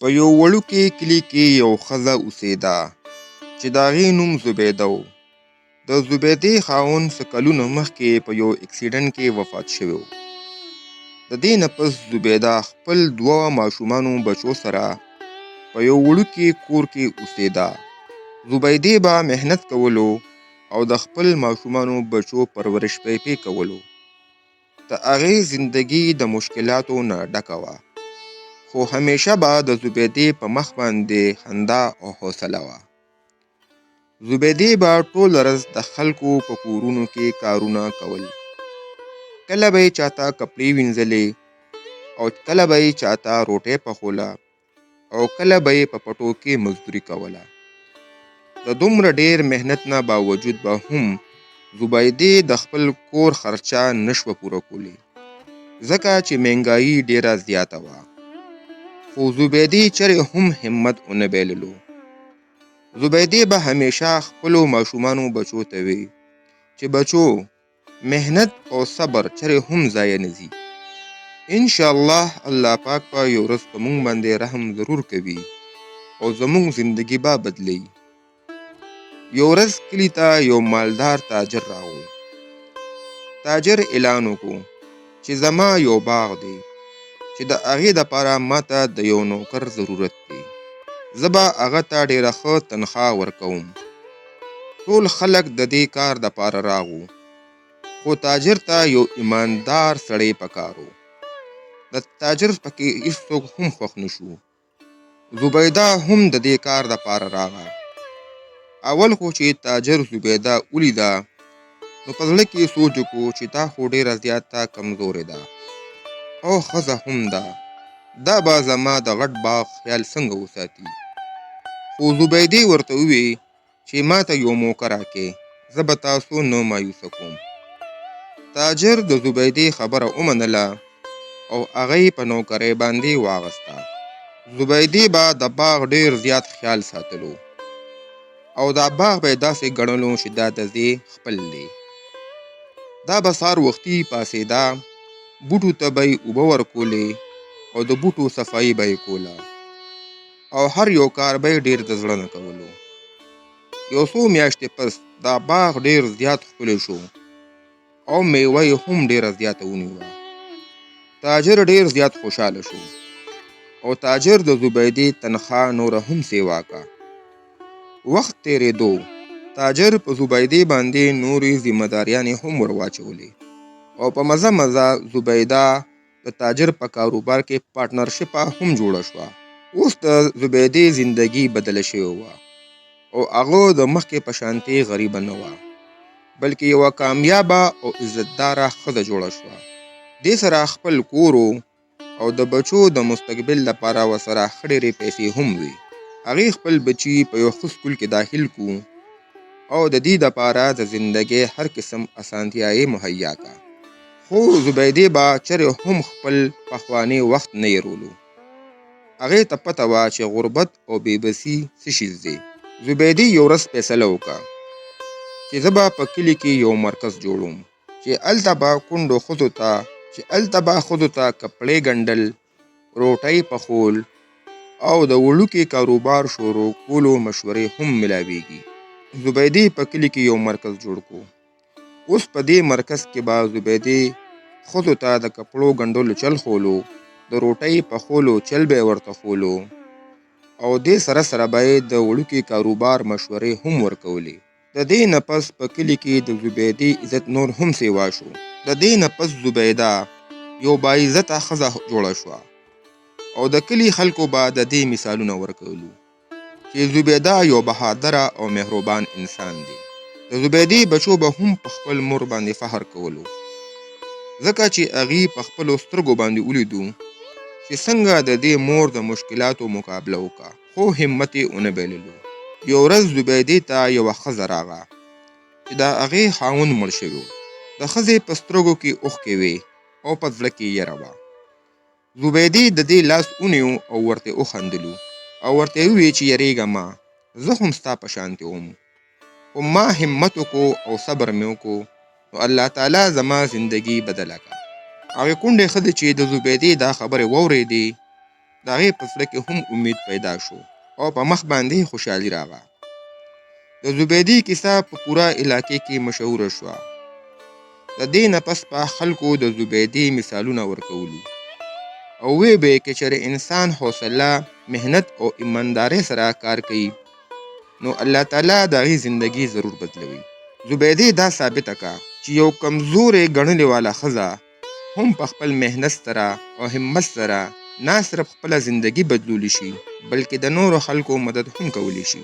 په یو وړوکي کلي کې یو ښځه اوسېده چې د هغې نوم زبیده و. د زبیدې خاوند څه کلونه مخکې په یو اکسیډنټ کې وفات شوی و. د دې نه پس زبیده خپل دوه ماشومانو بچو سره په یو وړوکي کور کې اوسېده. زبیدې به محنت کولو او د خپل ماشومانو بچو پرورش به یې پې کولو. د هغې زندګي د مشکلاتو نه ډکه وه، خو همیشه به د زبیدې په مخ باندې خندا او حوصله وه. زبیدې به ټوله ورځ د خلکو په کورونو کې کارونه کول. کله به یې چاته کپړې وینځلې او کله به یې چاته روټۍ پخوله او کله به یې په پټو کې مزدوري کوله. د دومره ډیر محنت نه باوجود به هم زبیدې د خپل کور خرچه نشوه پوره کولی، ځکه چې مهنګایي ډیره زیاته وه. خو زبیدې چرې هم همت ونه بایللو. زبیدې به همیشه خپلو ماشومانو بچو ته وی چې بچو، محنت او صبر چرې هم ضایع نه ځي. ان شاء الله الله پاک به یو ورځ په مونږ باندې رحم ضرور کوي او زمونږ زندگی به بدلوي. یو ورځ کلي ته یو مالدار تاجر راغو. تاجر اعلان وکړو چې زما یو باغ دی چې د هغې دپاره ماته د یو نوکر ضرورت دی، زه به هغه ته ډېره ښه تنخوا ورکوم. ټول خلک د دې کار دپاره راغو، خو تاجر ته یو ایماندار سړی پکار و. د تاجر پکې هیڅوک هم خوښ نه شو. زبیده هم د دې کار دپاره راغه. اول خو چې تاجر زبیده ولیده نو په زړه کې سوچ وکړو چې دا خو ډېره زیاته کمزورې ده او ښځه هم ده، دا به زما د غټ باغ خیال څنګه وساتي. خو زبیدې ورته ووی چې ماته یو موقع راکې، زه به تاسو نه مایوسه کوم. تاجر د زبیدې خبره ومنله او هغه یې په نوکرۍ باندې واغسته. زبیدې به د باغ ډیر زیات خیال ساتلو او دا باغ به یې داسې ګڼلو چې دا د دې خپل دی. دا به سهار وختي پاڅېده، بوټو ته به یې اوبه ورکولې او د بوټو صفایي به یې کوله او هر یو کار به یې ډیر د زړه نه کولو. یو څو میاشتې پس دا باغ ډیر زیات ښکلی شو او میوه یې هم ډیره زیاته ونیوه. تاجر ډیر زیات خوشحاله شو او تاجر د زبیدې تنخوا نوره هم سیوا کا. وخت تیریدو، تاجر په زبیدې باندې نورې ذمه داریانې هم ورواچولې او په مزه مزه زبیده د تاجر په کاروبار کې پارټنرشپه هم جوړه شوه. اوس د زبیدې زندګي بدله شوې وه او هغه د مخکې په شانتې غریبه نه وه، بلکې یوه کامیابه او عزتداره ښځه جوړه شوه. دې سره خپل کور او د بچو د مستقبل لپاره ورسره ښه ډېرې پیسې هم وې. هغې خپل بچي په یو ښه سکول کې داخل کړو او د دې دپاره د زندګۍ هر قسم اسانتیا یې مهیا کا. خو زبیدې به چرې هم خپل پخوانی وخت نه هېرولو. هغې ته پته وه چې غربت او بې بسي څه شیز دی. زبیدې یو ورځ فیصله وکړه چې زه به په کلي کې یو مرکز جوړوم چې هلته به کونډو ښځو ته چې هلته به ښځو ته کپړې ګنډل، روټۍ پخول او د وړوکي کاروبار شروع کولو مشورې هم ملاویږي. زبیدې په کلي کې یو مرکز جوړ کړو. اوس په دې مرکز کې به زبیدې ښځو ته د کپړو ګنډلو چل ښولو، د روټۍ پخولو چل به یې ورته ښولو او دې سره سره به یې د وړوکي کاروبار مشورې هم ورکولې. د دې نه پس په کلي کې د زبیدې عزت نور هم سیوا شو. د دې نه پس زبیده یو باعزته ښځه جوړه شوه او د کلي خلکو به د دې مثالونه ورکولو چې زبیده یو بهادره او مهربان انسان دی. د زبیدې بچو به هم په خپل مور باندې فخر کولو، ځکه چې هغوی په خپلو سترګو باندې ولیدو چې څنګه د دې مور د مشکلاتو مقابله وکړه، خو همت یې ونه بایللو. یو ورځ زبیدې ته یوه ښځه راغله چې د هغې خاوند مړ شوی و. د ښځې په سترګو کې اوښکې وې او په زړه کې یره وه. زبیدې د دې لاس ونیو او ورته یې وخندلو او ورته یې وویل چې یریږه مه، زه هم ستا په شانتې وم، خو ما همت وکړو او صبر مې وکړو، نو الله تعالی زما زندګي بدله کړه. هغې کونډې ښځې چې د زبیدې دا خبرې واورېدې د هغې په زړه کې هم امید پیدا شو او په مخ باندې خوشحالي راغله. د زبیدې کیسه په پوره علاقې کې مشهوره شوه. د دې نه پس به خلکو د زبیدې مثالونه ورکولو او وی به که چېرې انسان حوصله، محنت او ایماندارۍ سره کار کوي نو الله تعالی د هغې زندګي ضرور بدلوي. زبیدې دا ثابته کړه چې یو کمزورې ګڼلې واله ښځه هم په خپل محنت سره او همت سره نه صرف خپله زندګي بدلولی شي بلکې د نورو خلکو مدد هم کولی شي.